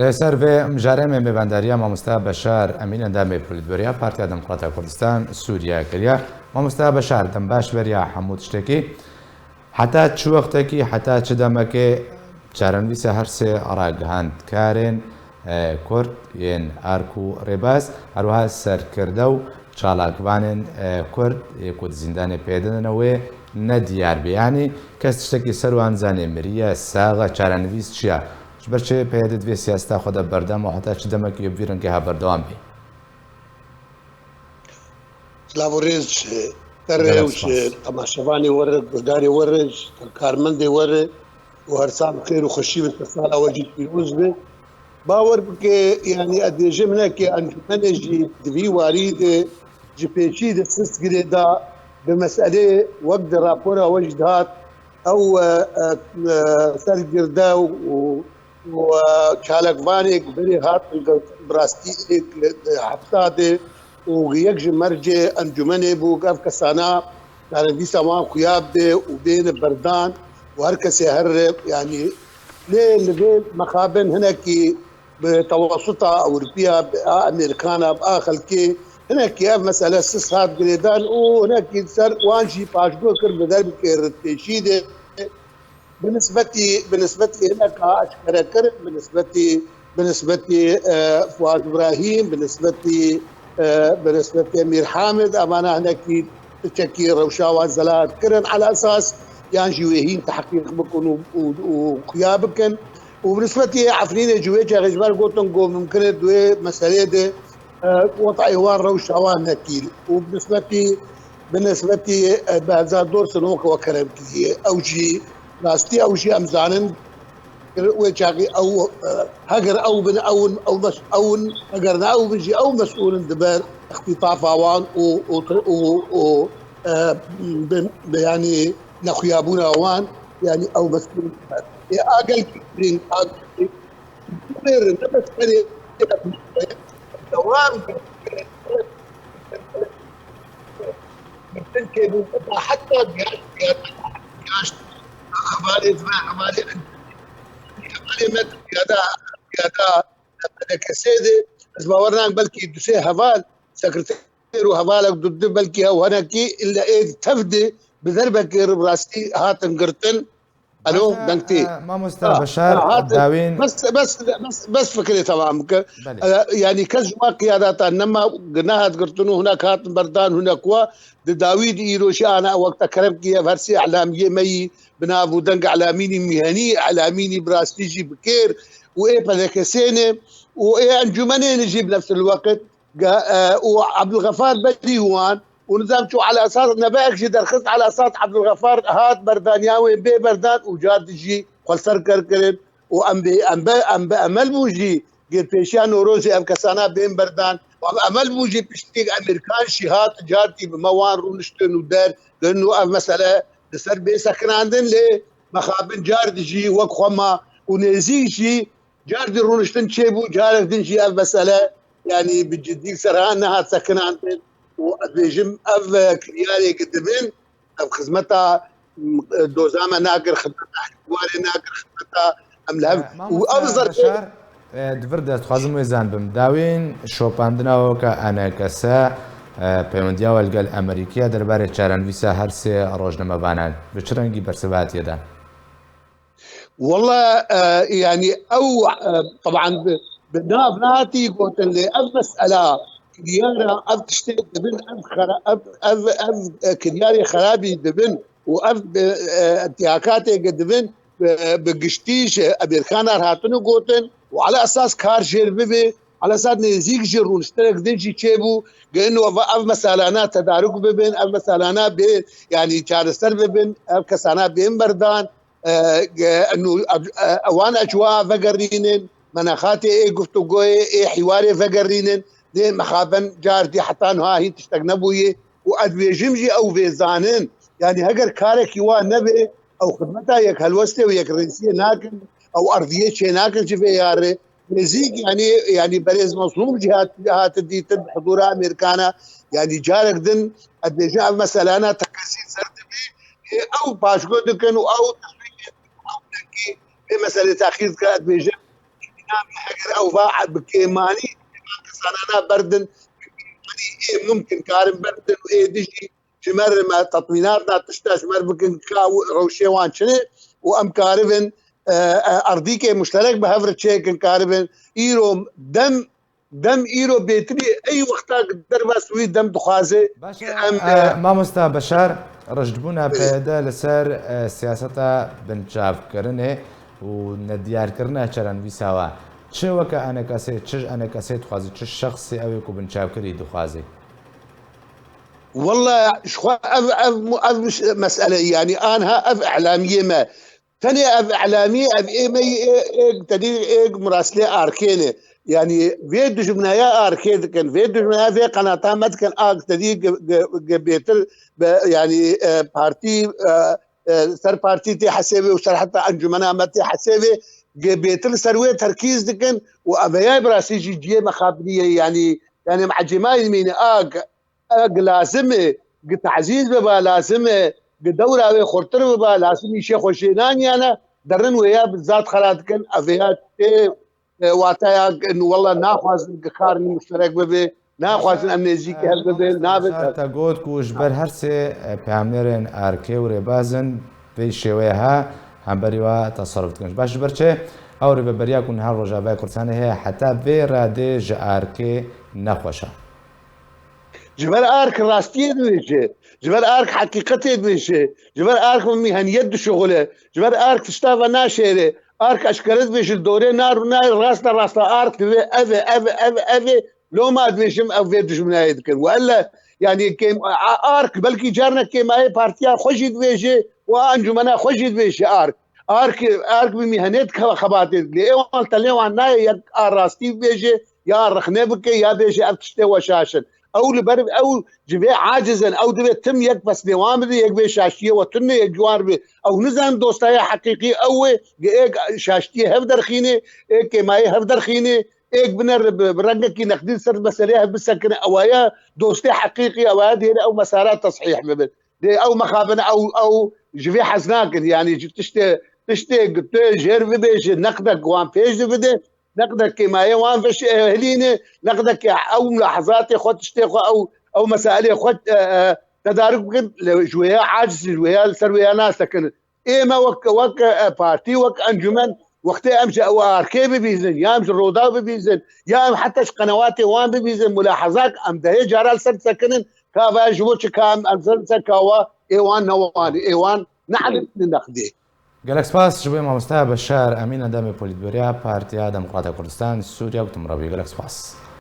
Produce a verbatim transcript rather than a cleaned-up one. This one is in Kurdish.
Li ser vê mijarê me mêvandariya mamosta Beşar Emîn, endamê polîtbûroya Partiya Demokrata Kurdistan Sûriye kiriye. Mamosta Beşar, dem baş beriya hemû tiştekî. Heta çi wextekî, heta çi demekê çarenivîsa her sê ragihandkarên, e, Kurd yên Ark û Rêbaz, her wiha serkirde û çalakvanên, e, Kurd ê ku di zîndanê pê didine wê ne diyar bê. Yanî kes tiştekî ser wan zanê, miriye, sax e, çarenivîs çi ye? Ji ber çi P Y D di vê siyaseta xwe de berdem û heta çi demekî bi vî rengê ha berdewam bê? Silav û rêz ji te re û ji temaşevanê we re, guhdarê we re, ji karmendê we re û her sal bi xêr û xweşî bin, sala we jî pîroz be. Bawer bike, yanî ez dibêjim hinekî encûmenê jî di vî warî de ji pêşî de sist girêda bi meselê wek di rapora we jî dihat ew, e, e, e, sergirde û, û, e, çalakvanê ku berê hatin girtin bi rastî êk di hefta de û yek ji mercê encûmenê bû ku ev kesana çarenivîsa wan xuya bibe û bêne berdan û her kesê here, yanî lê li vê mexabin hinekî bi tewasuta Ewropiya, bi a Amerîkana, bi a xelkê hinekî ev mesele sist hat girêdan û hinekî ser wan jî paşguh kir bi derbekê rêtpêşî de. Bi nisbetî, bi nisbetî hineka eşkere kirin, bi nisbetî, bi nisbetî, e, Fuad Ibrahîm, bi nisbetî, e, bi nisbetî Emîr Hamid, emana hinekî piçekî rewşa wan zelal kirin. Ala esas yan jî wê hîn tehqîq bikin û, û, û xuya bikin. Û bi nisbetî Efrînê jî wê çaxê ji ber gotin ku mimkin e di wê meselê de, e, wetayê wan, rewşa wan nekî. Û bi nisbetî, bi nisbetî, e, Behzad Dorsun weke we kerem kiriye. Ew jî, rastî ew jî em zanin, wê çaxî ew, e, heger ew bin, ew in, ew mes-, ew in, heger ne ew bin jî ew mesûl in di ber îxtîtafa wan û, û, û, û, e, bi, bi, yanî nexuyabûna wan, yanî ew mesûl in di ber. Ê, a gelkî girîng, a gelkî Bêrin, ne bes berê dewam Mümkün ki bu heta diğer, diğer, diğer hevalê ve hevalê hevalê me diğer, diğer, kesê de ez bawer nakim belkî du sê heval sekreter û hevalek du, du belkî ew hinekî illa ê tev de bi derbekê rastî hatin girtin. Alo, deng tê. Mamosta Beşar, dawîn. Bes, bes, bes, bes fikirê temam bike. Belê. E, yanî kes ji wan qiyadatan nema, nehat girtin û hinek hatin berdan, hinek wa di dawî di îro jî ana wexta kerem kiriye, ev her sê îlamiyê me yî bi nav û deng îlamînî mîhenî, îlamînî bi rastî jî bi kêr û ê P D K S'ê ne û ê encûmenê ne jî bi nefs el-weqt. Ge-, e, û Abdulxefar berî wan û nizam çû Ala Esad, nebe ek jî derxist Ala Esad, Abdulxefar hat berdaniya wê bê berdan û car di jî xwe ser ker kirin û em bê, em be, em bi emel bû jî gêrpêşiya Newrozê ev kesana bên berdan û em emel bû jî piştî Amerîkan jî hat car dî bi me wan rûniştin û der kirin û ev mesele li ser bê sekinandin lê mexabin car di jî wek xwe ma û nêzîk jî Car di rûniştin çêbû, carek din jî ev mesele, yanî bi cidî ser han nehat sekinandin û ez bêjim ev, e, kiryarê ki dibin, ev xizmeta, m, e, doza me nakir, xizmeta hêwarê nakir, xizmeta em li hev E, û mamoste ev zerfê Beşar, e, di vir de dixwazim wê zanibim. Dawîn şopandina weke enekese, e, peywendiya we li gel Amerîkî ye derbarê çarenivîsa her sê rojnamevanan bi çi rengî bersiva hatiye dan? Wele, e, yanî ew, e, teban bi, bi nav nehatî gotin lê ev mesela kiryara, ev tiştê dibin, ev xera-, ev, ev, ev, e, kiryarê xerabî dibin û ev, e, e, intihakatê ke dibin, e, bi giştî ji Amerîkana re hatine gotin û ala esas kar jêr bibe, ala esas nêzîk jî rûniştinek din jî çêbû, gihîn ev, ev meselana tedarûk bibin, ev meselana bê, yanî çareser bibin, ev kesana bên berdan. E, e, nû, e, e, wan ecwa vegerînin, menexatê ê guftûgoyê, ê hîwarê vegerînin, lê mexaben car dî heta niha hîn tiştek nebûye û ez dibêjim jî ew vê zanin. Yanî heger karekî wan nebe, ew xizmeta yek helwestê û yek rêsiyê nakin, ew erdiyê çê nakin ji vê yarê. Nêzîk, yanî, yanî berêz Mezlûm jî hat, hate dîtin huzûra Amerîkana, yanî carek din, ez dibêjim ev meselana tekesî ser dibî, ê ew paşguh dikin û ew teswîrê ew nekî vê meselê texîr dike, ez dibêjim Eger ew va bi kêmanî kesana berdin, ê mumkin karin berdin û ê dijî ji me re me tatmînat da tişta ji me re bikin ka rewşê wan çi ne û em karibin, e, e, erdîkê muşterek bi hev re çêkin karibin. Îro dem, dem îro bêtirî ey wexta derbas wî dem dixwaze. Baş e, em, e, e, mamosta Beşar, rijdbûna P Y D li ser, e, siyaseta binçavkirinê û nediyarkirina çarenivîsa we, çi weke enekasê, çi ji enekasê dixwazî, çi şexsê ew ê ku binçavkirî dixwazî? Walla, ji xwe ev, ev, ev mesele, yanî, anha ev elamiyê me. Tenê ev elamî, ev ê me yê, ê, ê, tenê ê miraslê arkê ne. Yanî, vê dijminaya arkê dikin, vê dijminaya vê qenata me dikin, a tenê ge, ge, ge bêtir, be, yanî, e, partî, e, e, ser partî tê hesêbê û ser heta encumena me tê hesêbê, ge bêtir ser wê terkîz dikin û ev ya bi rastî jî cihê mexabinî ye, yanî, yanî, em ecêmayî mîne, a, Eg lazim e, gi tezîz biba lazim e, gi dewra wê xurtir biba lazim, îşê xwe jê naniyane, derin wê ya bi zat xera dikin, ev ya tê, e, wateya, wela naxwazin gi kar muşterek bibe, naxwazin em nêzîkî hev bibin, nabe. Te got ku ji ber her sê, e, peyamnêrên arkê û rêbazin vê şêweyê ha hemberî wa teserruf dikin. Baş ji ber çi? Ew rêveberiya ku niha Rojavayê Kurdistanê heye heta vê radê ji arkê nexweş e. Ji ber ark rastiyê dibêje, ji ber ark heqîqetê dibêje, ji ber ark bi mîheniyet dişuxule, ji ber ark tişta ve naşêre, ark eşkere dibêje, li dorê narû nayê, rasta rasta ark divê ev e, ev e, ev e, ev e, loma dibêjim ev vê dijminayê dikin. Welle, yanî kêm-, a-, ark belkî carnek kêmayê partiya xwe jî dibêje û a encumena xwe jî dibêje ark. Ark, ark bi mîhenê dikeve xebatê, lê ê wan tenê wan nayê yek a rastî bibêje, ya rexne bike, ya bêje ev tiştê we şaş in. Ew li ber ew ji vê aciz in, ew divê tim yek pesnê wan bide, yek vê şaştiyê we tune, yek ji wan bê. Ew nizanin dostaya heqîqî ew e, ê şaştiyê hev derxîne, ê kêmayê hev derxîne, ê bine re bi, bi rengekî neqdî ser meseleyê hev bisekine, ew ya dostê heqîqî, ew ya dêre ew mesela tesîh bibin. Lê ew mexabin ew, ew ji vê hez nakin. Yanî ji tiştê, tiştê tu jêr bibêje, neqdek wan pêş dibide, neqdek kêmayê wan veş, e, hilîne, neqdek ew mulahezatê xwe, tiştê xwe, ew, ew mesailê xwe, e, e, tedarik bikin. Lê ji wêya aciz, ji wêya li ser wêya nasekinin. Ê me wek, wek, e, partî, wek encûmen, wextê em ji ew arkê bibîzin, ya em ji Rodaw bibîzin, ya em heta ji qenewatê wan bibîzin, mulahezak em dehê cara li ser disekinin, ka va ji bo çi ka em, em ser, ser ka wa ê wan ne wan, ê wan ne elî ne nexdê. Gelek spas ji bo mamoste Beşar Emîn, endamê polîtbûroya Partiya Demokrata Kurdistan Sûriya, gotim re bû. Gelek spas.